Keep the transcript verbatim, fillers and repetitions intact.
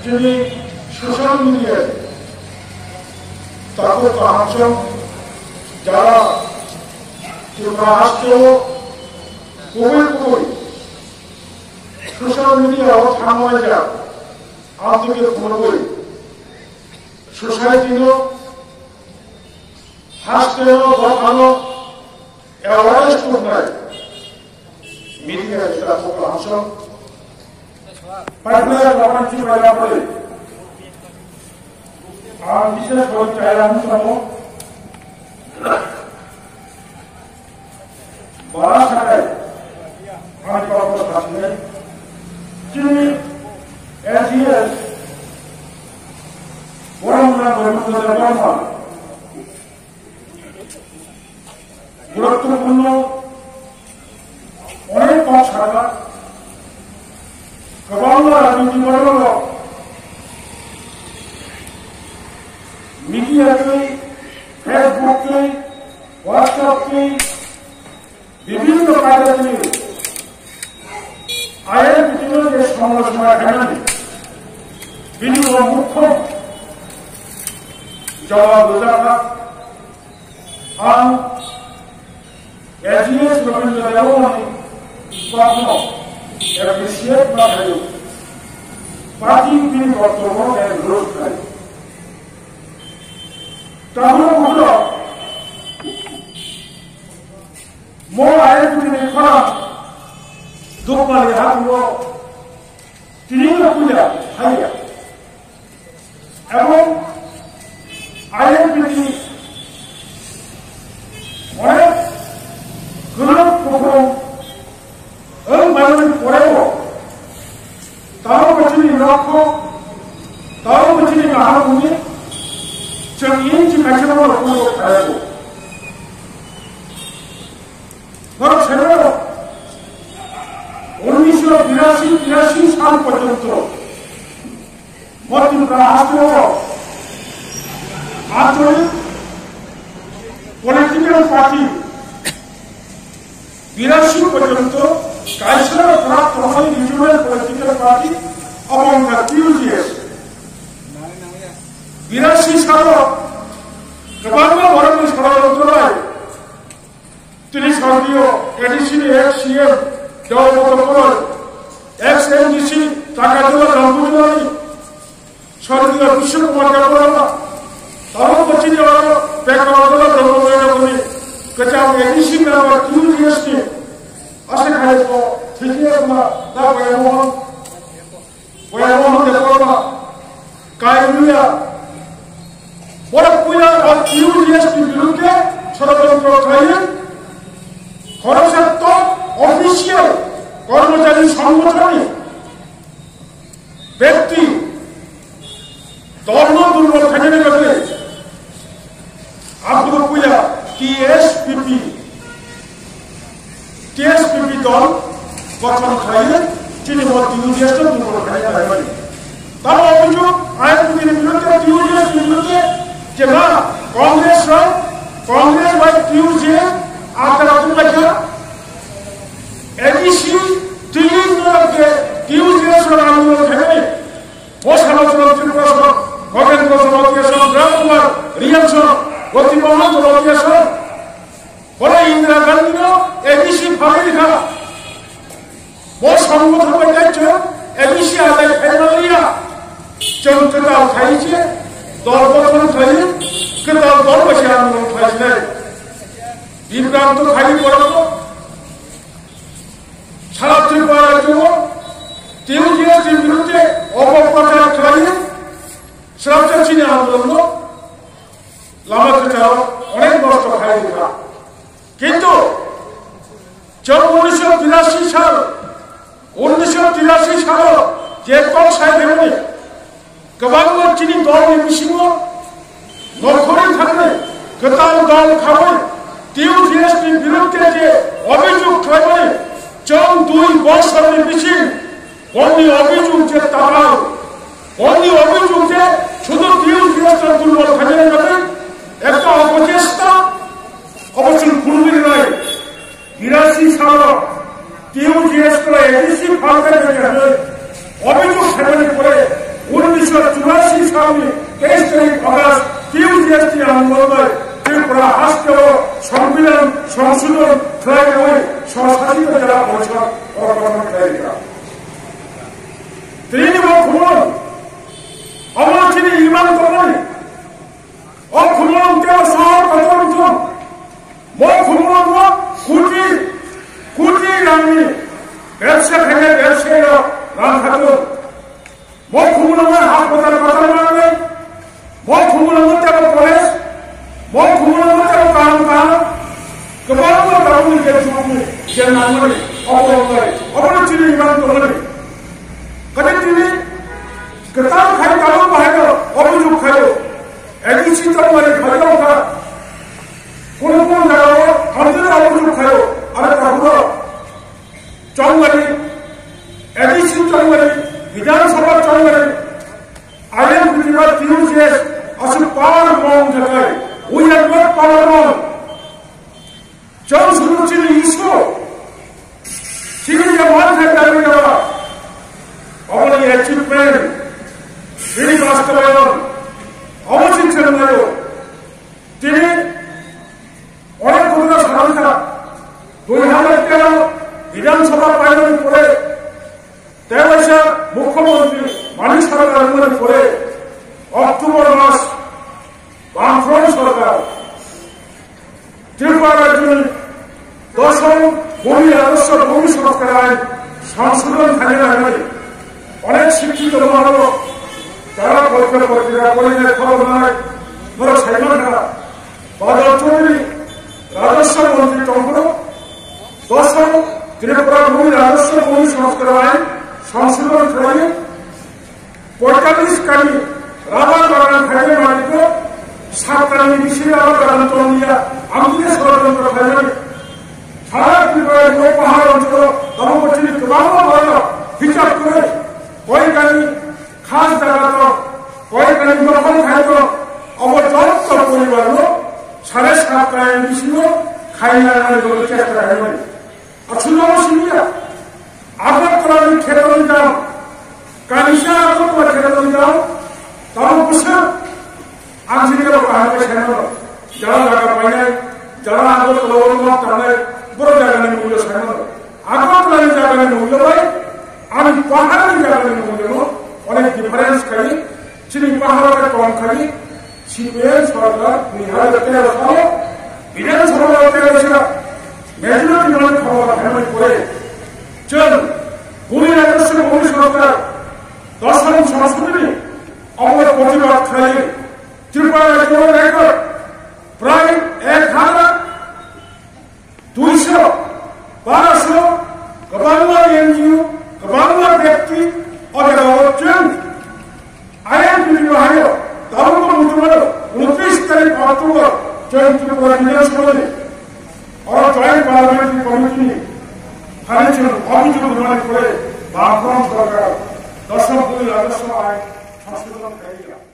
Chini social media takhuk kaham song jara Tripura haste o kubui kubui social media o thanglaijak, amtwkhe phunugwi society no, haste no, dopha no awareness tubunai media ni takhuk kaham song. Paithakya Babanchi Mailapuri. Ang bises koi chaya ang samo. Bara sakai. Ang kok ko sasinai. Chini A G S. Borong na borong na borong. গুরুত্বপূর্ণ অনেক কথা সারা কবঙ্গ রাজনীতি মণ্ডল মিডিয়া তুই, Facebook তুই, WhatsApp তুই, বিভিন্ন কাজে তুই আইএনপিটির যে সমালোচনা এখানে বিভিন্ন মুখ্য জবাব রোজা Ang A G S Rabindra Debbarmani kokno appreciate ma khaio, party bini boktobyo approve khai. Tabuk bukhuk mo ayang bini khorang dukmani habuo tini no puja haiya. Ebong I N P T onek kwrwng kuphung wng mani poreo tamo bwchini nokho, tamo bwchini kaham wngwi chwng inchi kaisa no rokno khayago. Norok saimano, unnisho birasi tirasi sal porjonto Mo Tripura haste o ancholik political party birasi porjonto kaisa prak tongnai regional political party obo wngkha T U J S. Birasi salo kwbangma borokni salo rwngthornai. Tini sardio A D C ni ex C M Debabrata Mokol, ex M D C Takarjala Rambujwani, sardio Bishnu Kumar Debabrata, tabuk bwchini oro Takarjala Rambujwani kwcham A D C member T U J S ni, aswk hai ko thikya ma da bayamo. Boyamo hwnde korma, kaimia. Borok puila o T U J S ni birudhe sorojontro khlaiwi, khoroksa top official kormochari songgothonni bekti dolno durbol khainani bagwi Abdul Puya T S P P, T S P P dol gothon khlaiwi chini bo T U J S no durbol khlai khlaimani. Tamo obhijog I N P ni birudhe, T U J S ni birudhe jeba Congress rok, Congress bai T U J S akhara tunglaikha, A D C twi no je T U J S rok andolon khlaimani. Bo salo chwng Tripura song, Gogendra Jamatia song, Ram Kumar Reang song, Goti Mohan Jamatia song. Bono Indira Gandhi no A D C phalwi rikha. Bo songgothon bai tei chwng A D C adai khaina liya. Chwng kwtal khai se dol gothon khai, kwtal dol bai se andolon khlainai. Bibranto khai borok no. Sara Tripura rajyo T U J S ni birudhe opoprochar khlaiwi srapsa chini andolonno lama kwcharo onek nosto khlai rwkha. Kintu chwng unnisho tirasi sal, unnisho tirasi salo je kok sai phemani, kwbangma chini dolni bisingo nokhorwi thangwi kwtal dol khaui T U J S ni birudhe je obhijog khlaimani, chwng dui bosorni bising boni obhijog je tatal, boni obhijog je sudhu T U J S no durbol khainani bagwi ekta opochesta, obo chwng phunugwi rwnai. Birasi salo T U G S ko A D C phalkha khe hinwi obhijog khaimani pore unnisho churasi salni teis tarik August T U G S ni andolon bai Tripura hasteo Songbidan songsodhon khlaiwi Swsasito Jela Porishod o gothon khlairikha. Tini bo khumulwng, omo chini imang tongmani. O khumulwng tei o sohor kotor wngthung. Bo khumulwngo koti koti rangni bebsa khainai bebsai rok rang khatung. Bo khumulwngo ha kotor kotor manwi. Bo khumulwngo tei o college. Bo khumulwngo tei o kaham kaham. Kwbangma tabukni je jukni je nangmani obo wngnai. Obono chini imang tongmani. Kati tini kwtal khai tabuk bahaino obhijog khaio. A D C chongmani phaio kha. Kono kono jagao hamjani obhijog khaio. Aro tabukno chongmani, A D C chongmani, Bidhan Sabha chongmani, I M P T ba T U G S aswk power mong jakai. We are not power mong. Chwng suru chini issue. Chini je manthai dabi daba. Oboni achievement. Bini bastabayon. Obo chini chwng nayo. Tini onek kotor salangkha. Dui hazar tero Bidhan Sabha painani pore. Tei waisa Mukhyamantri Manik Sarkar wngmani pore October mas Bamfront Sarkar Tripura Rajyoni Doshom Bhumi Rajosso Bhumi Sanskar Ain Sangshodhon khaina hinwi onek sikkhito borok tara porikha porikha porinai khobor nai norok saimankha. Badal Chaudhary Rajaswa Montri tongphuru, Doshom Tripura Bhumi Rajaswa Bhumi Sanskar Ain Sangshodhon khlaiwi, poitallis kami rabar bagan khainai malikno saat kami bisi rabar bagan tongya, amtwino sorojontro khlaimani. Sara Tripura ni o pahar oncholo tabukbo chini kwbangma borok hisab kwrwi, koi kami khas jaga tong, koi kami dokhol khai tong, obo joto poribar no sare sat kaya bisingo khaina nani bagwi chesta khaimani. Aswk no simiya, Agartala ni kheto ni dam, kanisa Agartala kheto ni dam, tabuk bwswk ang sini kebo kaham khe saimano, jara jaga painai, jara Agartala o nok tangnai, borok jaga ni mulya saimano. Agartala ni jaga ni mulya bai, ani pahar ni jaga ni mulya no onek difference khai, chini pahar o khe kom khai, C P M sorkar dui hazar tero salo Bidhan Sabha o tero sira majority dol khobor hamani pore chwng Bhumi Rajaswa Bhumi Sanskar Doshom Sangshodhoni obo protibad khlaiwi Tripura rajyo record prai ek hazar duiso, baraso, kwbangma N G O, kwbangma byakti, o jagao chwng I M P ni bahaio tabukbo muchungmano unotris tarik October chwng Tripura Bidhan Sabha ni oro Joint Parliamentary Committee ni thani chwng obhijog rwmani pore Bamfront sorkar Doshom Bhumi Rajaswa Ain Sangshodhon khairokha.